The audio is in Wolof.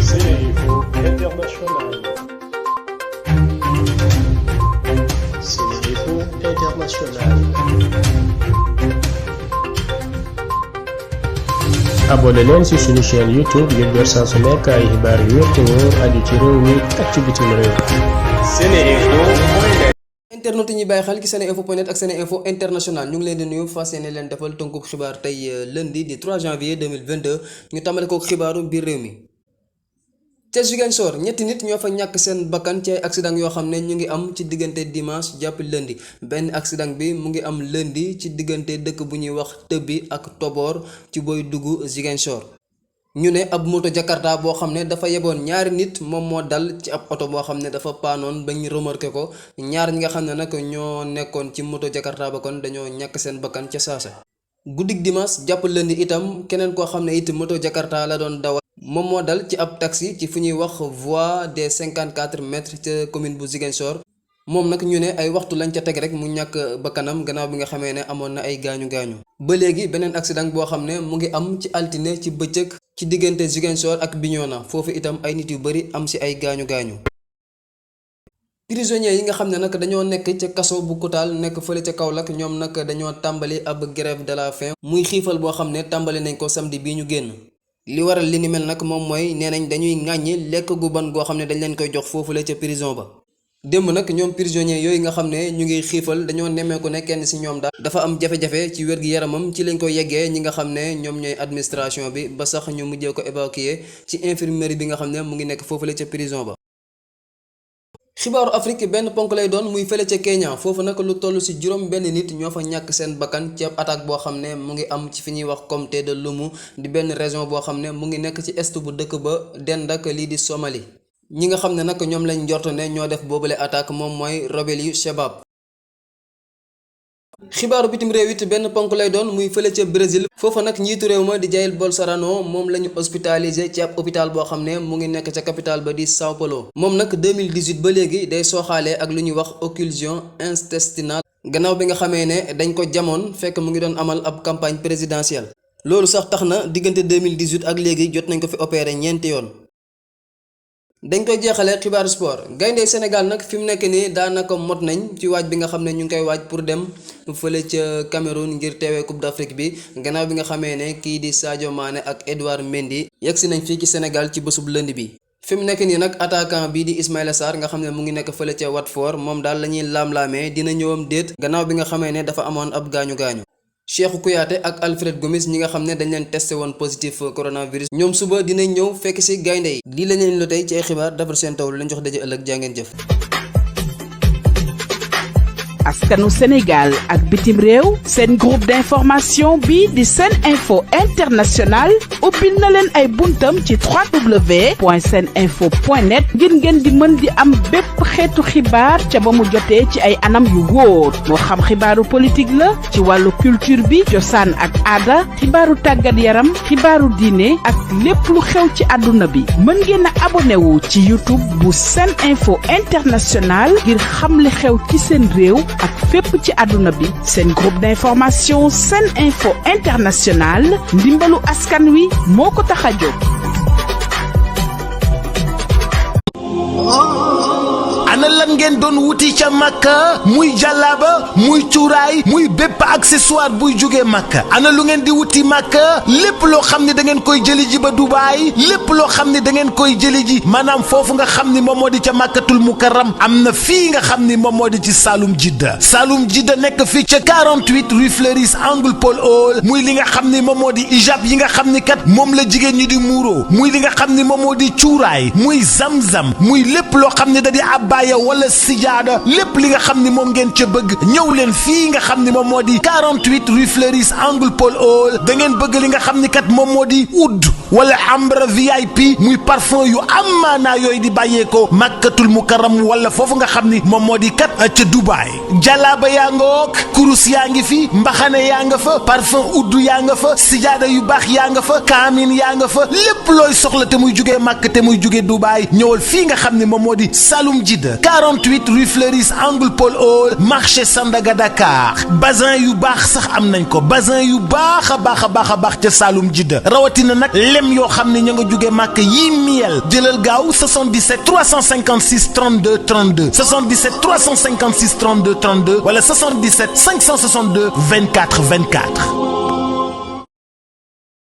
Sénéinfo International. Sénéinfo International. abonné leen ci suñu chaîne YouTube ngir jot saa su nekk ay xibaar yu wér te wóor aju ci réew mi ak ci bitim réew. Sénéinfo. internet yi ñuy bàyyi xel ci seneinfo.net ak Seneinfo International ñu ngi leen di nuyu fas yéene leen defal tënkub xibaar tey lundi di 3 janvier 2022 ñu tàmbale ko xibaaru biir réew mi. ca Ziguinchor ñetti nit ñoo fa ñàkk seen bakkan ci ay accident yoo xam ne ñu ngi am ci diggante dimanche jàpp lundi benn accident bi mu ngi am lundi ci diggante dëkk bu ñuy wax Tëbbi ak Tobor ci booy dugg Ziguinchor. ñu ne ab moto Jakarta boo xam ne dafa yeboon ñaari nit moom moo dal ci ab oto boo xam ne dafa paanoon ba ñu remarqué ko ñaar ñi nga xam ne nag ñoo nekkoon ci moto Jakarta ba kon dañoo ñàkk seen bakkan ca saasa. guddig dimanche jàpp lundi itam keneen koo xam ne it moto Jakarta la doon dawal moom moo dal ci ab taxi ci fu ñuy wax voie des 54 mètres ca commune bu Ziguinchor moom nag ñu ne ay waxtu lañ ca teg rek mu ñàkk bakkanam gannaaw bi nga xamee ne amoon na ay gaañu gaañu. ba léegi beneen accident boo xam ne mu ngi am ci altine ci bëccëg ci diggante Ziguinchor ak Bignona foofu itam ay nit yu bari am ci ay gaañu gaañu. prisonniers yi nga xam ne nag dañoo nekk ca kaso bu Koutal nekk fële ca Kaolack ñoom nag dañoo tàmbali ab grève de la faim muy xiifal boo xam ne tàmbali nañ ko samedi bii ñu génn. li waral li ni mel nag moom mooy nee nañ dañuy ŋàññi lekk gu ban goo xam ne dañ leen koy jox foofule ca prison ba. démb nag ñoom prisonniers yooyu nga xam ne ñu ngi xiifal dañoo nemmeeku ne kenn ci ñoom daal dafa am jafe-jafe ci wér-gi-yaramam ci lañ ko yeggee ñi nga xam ne ñoom ñooy administration bi ba sax ñu mujjee ko évacuer ci infirmerie bi nga xam ne mu ngi nekk foofule ca prison ba. xibaaru Afrique benn ponk lay doon muy fële ca Kenya foofu nag lu toll ci juróom benn nit ñoo fa ñàkk seen bakkan ci ab attaque boo xam ne mu ngi am ci fi ñuy wax comté de Lumu di benn région boo xam ne mu ngi nekk ci est bu dëkk ba dend ak lii di Somalie. ñi nga xam ne nag ñoom lañ njort ne ñoo def boobule attaque moom mooy rebelle yu Shabab. xibaaru bitim réew it benn ponk lay doon muy fële ca Brésil foofa nag njiitu réew ma di Jair Bolsonaro moom la ñu hospitalisé ci ab hôpital boo xam ne mu ngi nekk ca capitale ba di Sao Paulo. moom nag 2018 ba léegi day sooxaale ak lu ñuy wax occlusion intestinale gannaaw bi nga xamee ne dañ ko jamoon fekk mu ngi doon amal ab campagne présidentielle. loolu sax tax na diggante 2018 ak léegi jot nañ ko fi opéré ñeenti yoon. dañ koy jeexalee xibaaru sport gaynde Sénégal nag fi mu nekk nii daanaka mot nañ ci waaj bi nga xam ne ñu ngi koy waaj pour dem fële ca Cameroun ngir teewee Coupe d'Afrique bi gannaaw bi nga xamee ne kii di Sadio Mané ak Edouard Mendy yegsi nañ fii ci Sénégal ci bésub lënd bi. fi mu nekk nii nag attaquant bii di Ismaïla Sarr nga xam ne mu ngi nekk fële ca Watford moom daal la ñuy laam-laamee dina ñëwam déet gannaaw bi nga xamee ne dafa amoon ab gaañu-gaañu. Cheikhou Kouyaté ak Alfred Gomis ñi nga xam ne dañ leen testé woon positif coronavirus ñoom suba dinañ ñëw fekk ci gaynde yi lii la leen lo tey ci ay xibaar defar seen taw lañ jox daje ëllëg jaa ngeen jëf. askanu Sénégal ak bitim réew seen groupe d'information bi di Seneinfo International ubbil na leen ay buntam ci www.seneinfo.net ngir ngeen di mën di am bépp xeetu xibaar ca ba mu jotee ci ay anam yu wóor moo xam xibaaru politique la ci wàllu culture bi cosaan ak aada xibaaru tàggat yaram xibaaru diine ak lépp lu xew ci àdduna bi mën ngeen a abonné wu ci YouTube bu Seneinfo International ngir xam li xew ci seen réew ak fépp ci àdduna bi seen groupe d'information Seneinfo International ndimbalu askan wi moo ko tax a jóg. ana lan ngeen doon wuti ca Makka muy jàllaaba muy cuuraay muy bépp accessoire buy jógee Makka ana lu ngeen di wuti Makka lépp loo xam ne da ngeen koy jëli ji ba Dubaay lépp loo xam ne da ngeen koy jëli ji maanaam foofu nga xam ni moom moo di ca Makkatul Mukarram am na fii nga xam ni moom moo di ci Saloum Jidda nekk fii ca 48 rue Fleuris angle Paul Hall muy li nga xam ni moom moo di ijab yi nga xam ni kat moom la jigéen ñi di muuro muy li nga xam ni moom moo di cuuraay muy zamzam muy lépp loo xam ne da di abbaaya wala sijaada lépp li nga xam ni moom ngeen ca bëgg ñëw leen fii nga xam ni moom moo di 48 rue Fleuris angle Paul Hall da ngeen bëgg li nga xam ni kat moom moo di oud wala ambre VIP muy parfum yu am maanaa yooyu di bàyyeekoo Makkatul Mukarram wala foofu nga xam ni moom moo di kat ca Dubaay jalaaba yaa nga wook kurus yaa ngi fi mbaxane yaa nga fa parfum oud yaa nga fa sijaada yu baax yaa nga fa kaamin yaa nga fa lépp looy soxla te muy jugee Makka te muy jugee Dubaay ñëwal fii nga xam ni moom moo di Saloum Jidda 48 rue Fleuris angle Paul Hall marché Sandaga Dakar bazin yu baax sax am nañ ko bazin yu baax a baax ca Saloum Jidda rawatina nag lem yoo xam ne ña nga jóge màkk yii miel jëlal gaaw 77 356 32 32 77 356 32 32 wala 77 562 24 24